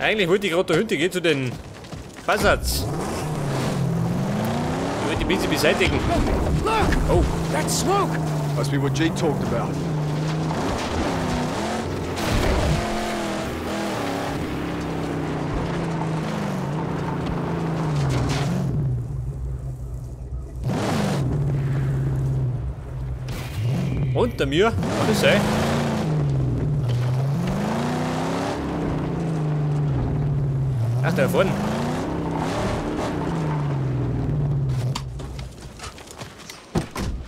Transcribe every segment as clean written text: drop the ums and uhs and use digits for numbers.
Eigentlich wollte ich gerade da hinten gehen zu den Buzzards. Ich wollte die bisschen beseitigen. Look! Oh. That's smoke! Must be what Jake talked about. Unter mir, kann das sein? Ach, da vorne.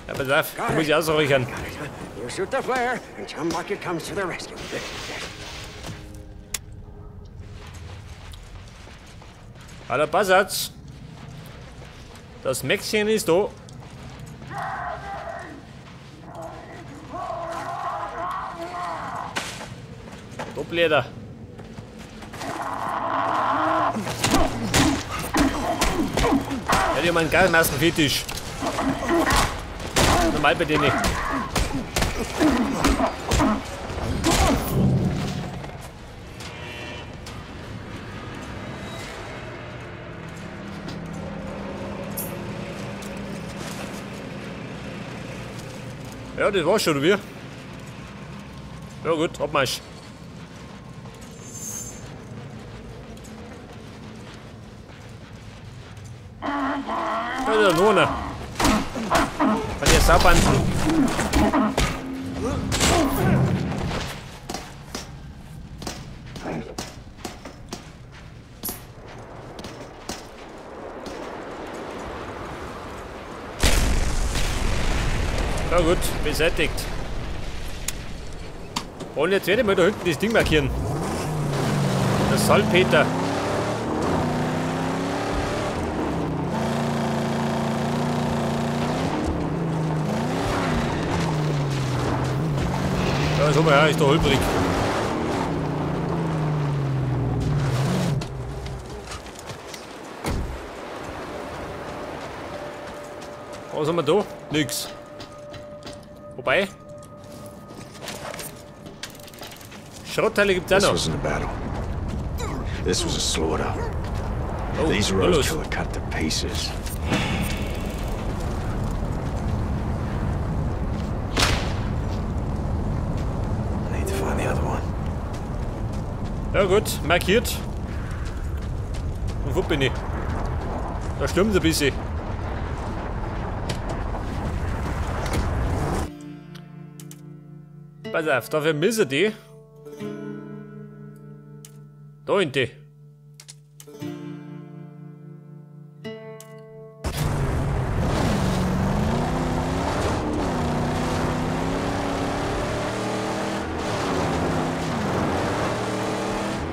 Ja, pass auf, da muss ich ausräuchern. You shoot the flare and Chumbucket comes to the rescue. Hallo Buzzards. Das Mäxchen ist da. Doppelleder. Ja, die haben einen Gasmaskenfetisch. Normal bei denen. Ja, das war's schon, wir. Ja gut, Abmarsch. Ja, da ist noch einer. Von der Saubanden. Ja gut, beseitigt. Und jetzt werde ich mal da hinten das Ding markieren. Das Salpeter. Ja, schau mal her, ist da holprig. Was haben wir da? Nix. Wobei. Schrottteile gibt's auch noch. This wasn't a battle. This was a slaughter. Oh, These roadkill are cut to pieces. I need to find the other one. Ja gut, markiert. Und wo bin ich? Da stürmt ein bisschen. Pass auf, da vermisse die. Da in die.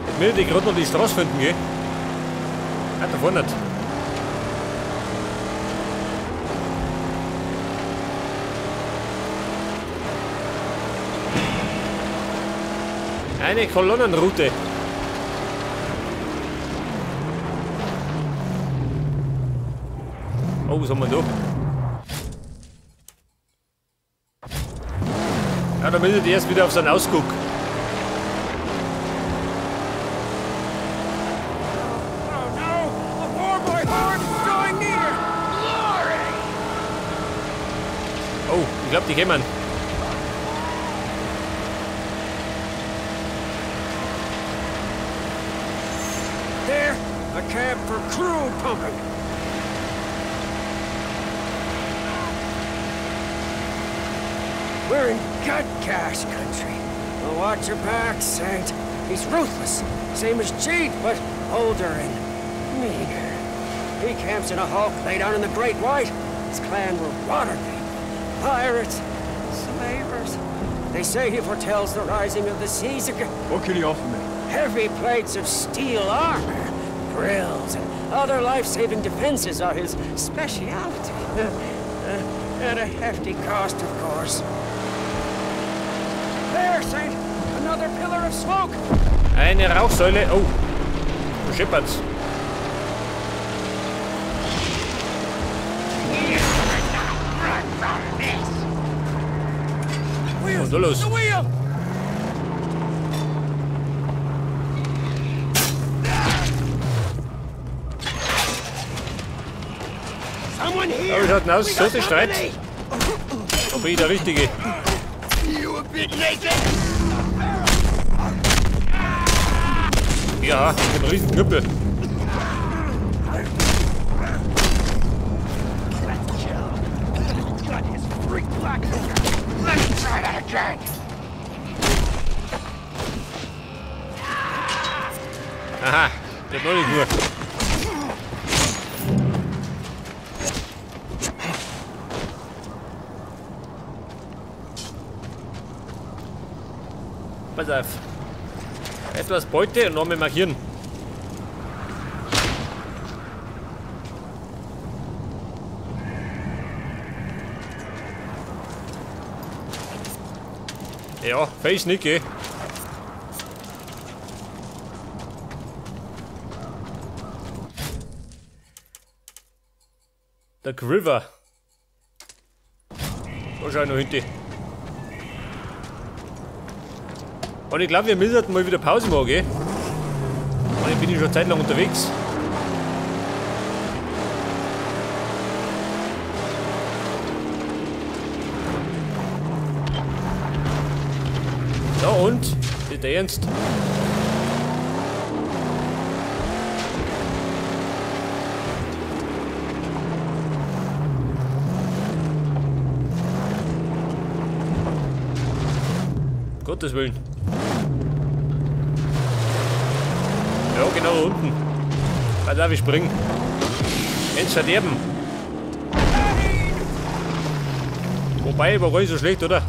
Jetzt will ich gerade noch die Straße finden, gell? Ah, da vorne nicht. Eine Kolonnenroute. Oh, was haben wir da? Ja, da müssen die erst wieder auf seinen Ausguck. Oh no! A warboy horde is drawing near! Glory! Oh, ich glaube, die kämen. There, a camp for crude pumping. We're in gut cash country. Well, watch your back, Saint. He's ruthless, same as Jeet, but older and meaner. He camps in a hulk laid down in the Great White. His clan were water people, pirates, slavers. They say he foretells the rising of the seas again. What can he offer me? Heavy plates of steel armor, grills, and other life-saving defenses are his speciality. At a hefty cost, of course. There, Saint! Another pillar of smoke! Eine Rauchsäule. Oh, wo scheppert's? Was ist da los? The wheel! Ja, wie schaut denn aus? So viel Streit. Bin ich der Richtige? Ja, ich hab einen riesen Knüppel. Aha, der hat noch nicht nur. Pass auf. Etwas Beute und nochmal markieren. Ja, face nicht, gell? Der River. Da schau ich noch hinten. Und ich glaube, wir müssen mal wieder Pause machen, gell? Und ich bin schon zeitlang unterwegs. Ja und? Ist der ernst? Gottes Willen. Ja, genau da unten. Da darf ich springen. Ins Verderben. Wobei, war gar nicht so schlecht, oder?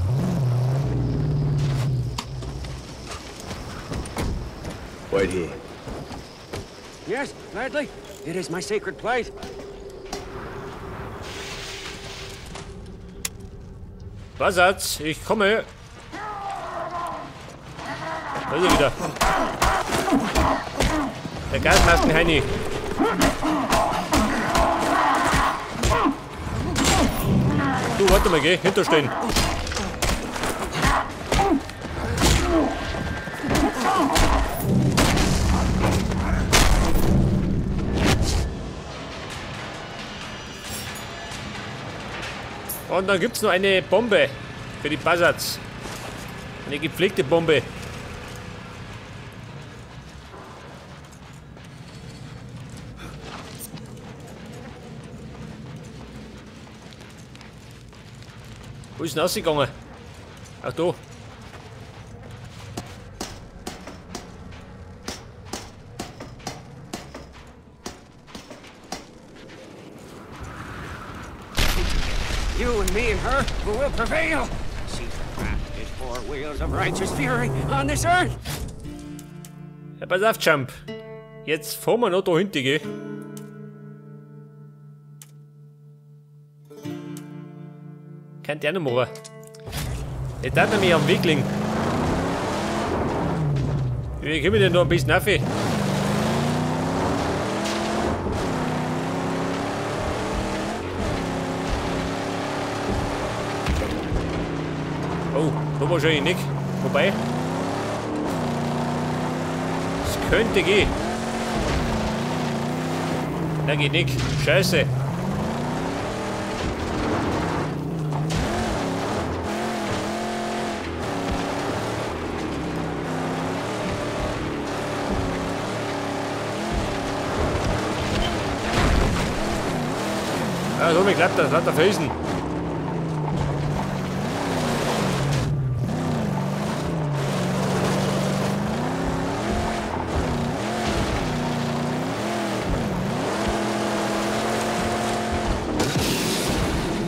Wait here. Yes, gladly. It is my sacred place. Was hat's? Ich komme. Da ist er wieder. Der Gasmasken-Heini. Du, warte mal, geh. Hinterstehen. Und dann gibt's noch eine Bombe für die Buzzards. Eine gepflegte Bombe. Wo ist denn rausgegangen? Ach da. You and me and her, who will prevail. She's the crafted four wheels of righteous fury on this earth. Ja, pass auf, Jump. Jetzt fahren wir noch da hinten, gell? Kann der noch machen. Ich darf nämlich am Weg liegen. Wie kommen wir denn da ein bisschen auf? Oh, da wahrscheinlich nicht. Wobei. Es könnte gehen. Na, geht nicht. Scheiße. Ja, so wie klappt das, lauter Felsen.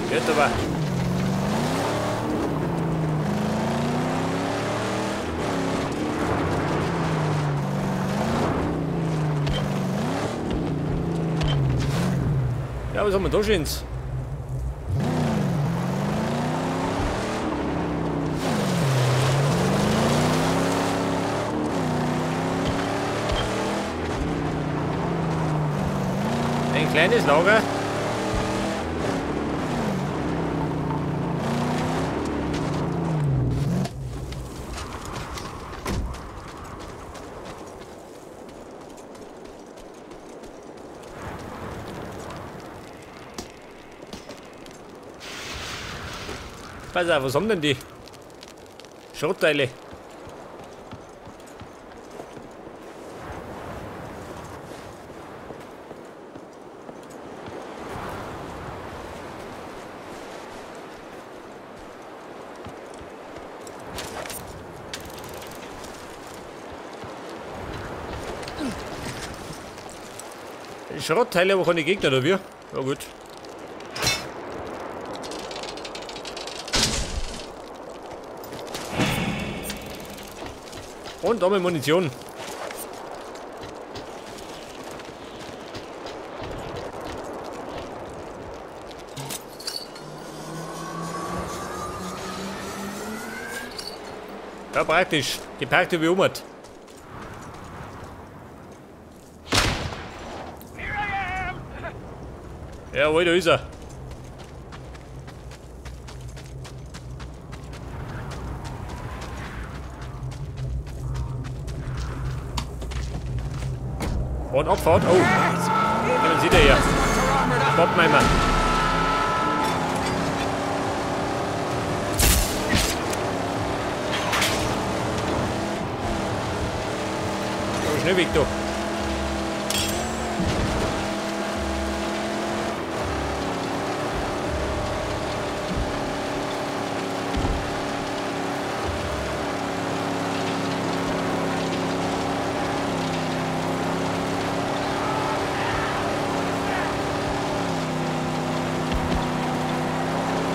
Geht aber. Ja, was haben wir da schönes? Ein kleines Lager. Pass auf, was haben denn die? Schrottteile. Schrottteile, aber keine Gegner, oder wie? Ja gut. Und da mit Munition. Ja, praktisch. Geparkt wie umhat. Jawohl, da ist er. Und Abfahrt. Oh. Den sieht er ja. Bob-Meimer. Oh, schnell weg da.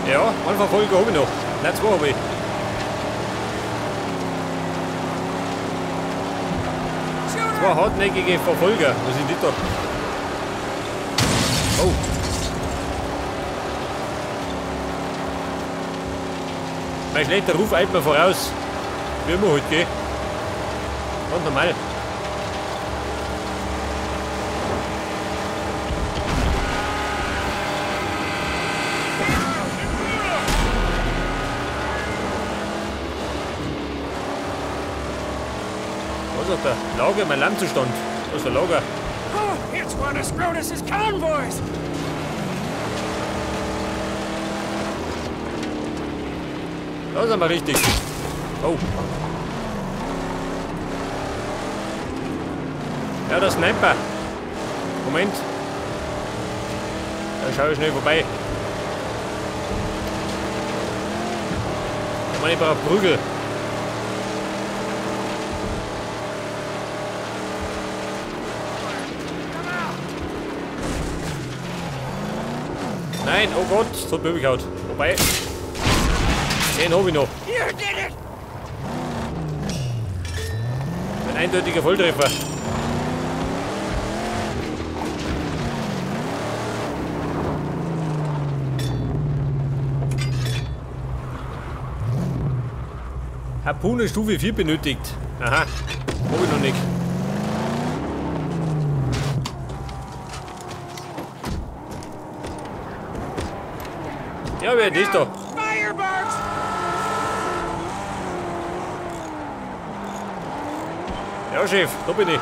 Ja, einen Verfolger habe ich noch. Nein, zwei habe ich. Zwei hartnäckige Verfolger. Was sind die da? Oh. Mein schlechter Ruf eilt mir voraus. Wie immer halt, gell? Ganz normal. Was ist der Lager? Mein Landzustand. Was ist der Lager? Oh, it's one of Scrotus's convoys. Da sind wir richtig. Oh. Ja, der Sniper. Moment. Da schaue ich schnell vorbei. Da meine ich brauche Prügel. Nein, oh Gott, das hat mir übergehauen. Wobei, den habe ich noch. Ein eindeutiger Volltreffer. Harpune Stufe 4 benötigt. Aha, habe ich noch nicht. Ja, wer ist da? Ja, Chef, da bin ich.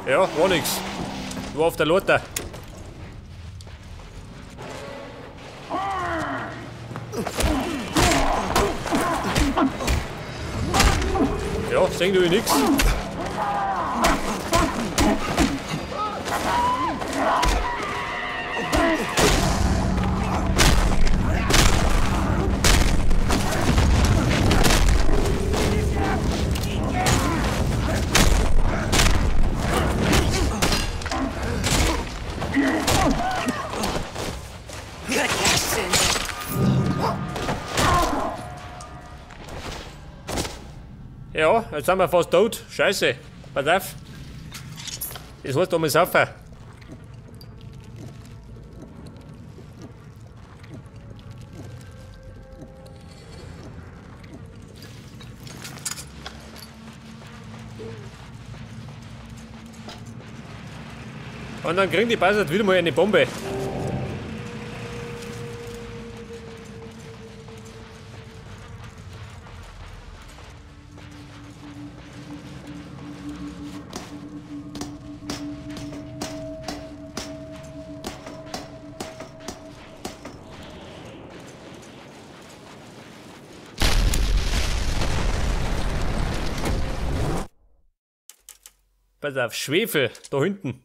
Ja, war nix. War auf der Lothar. Ja, sehen du nix. Ja, jetzt sind wir fast tot. Scheiße. Pass auf. Das heißt, da muss saufen. Und dann kriegen die Bastards wieder mal eine Bombe. Pass auf, Schwefel, da hinten.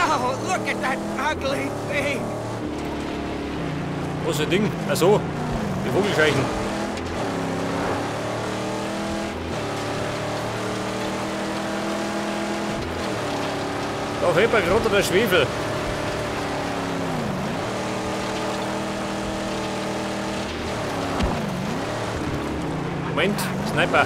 Oh, look at that ugly thing. Was für ein Ding? Ach so, die Vogelscheuchen. Da fällt mir gerade der Schwefel. Moment, Sniper.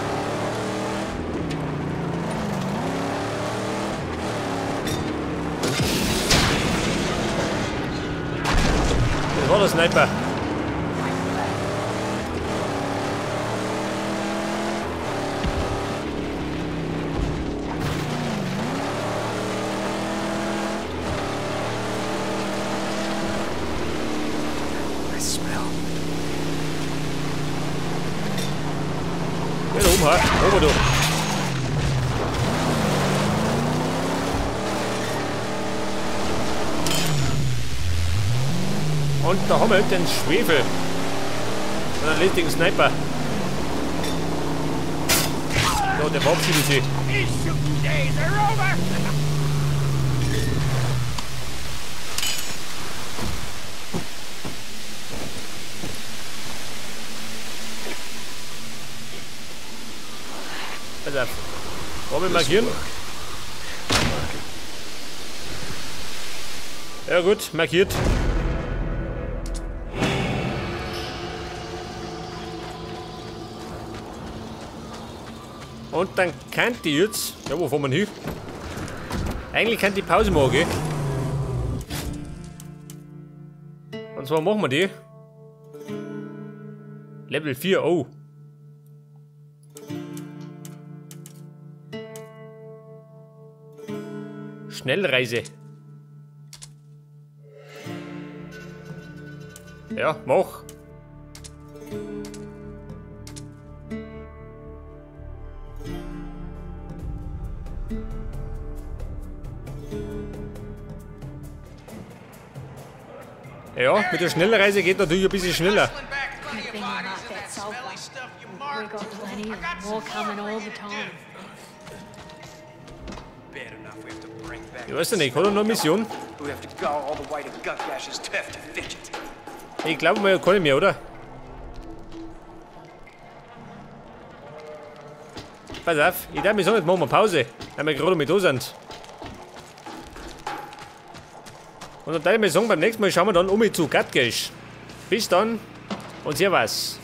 Das war der Sniper. Oben, du. Und da haben wir halt den Schwefel. Und einen lästigen Sniper. So, der verabschiedet sich. Pass auf. Wollen wir markieren? Ja gut, markiert. Und dann kann die jetzt... Ja, wo fahren wir hin? Eigentlich kann die Pause machen, gell? Und zwar machen wir die. Level 4, oh. Schnellreise. Ja, mach. Ja, mit der Schnellreise geht natürlich ein bisschen schneller. Ich weiß ja nicht, hat er noch eine Mission? Ich glaube mal, kann ich mehr, oder? Pass auf, ich darf mich so nicht machen, wir Pause, weil wir gerade mit da sind. Und dann darf ich mir sagen, beim nächsten Mal schauen wir dann um zu Gutgash. Bis dann und servus.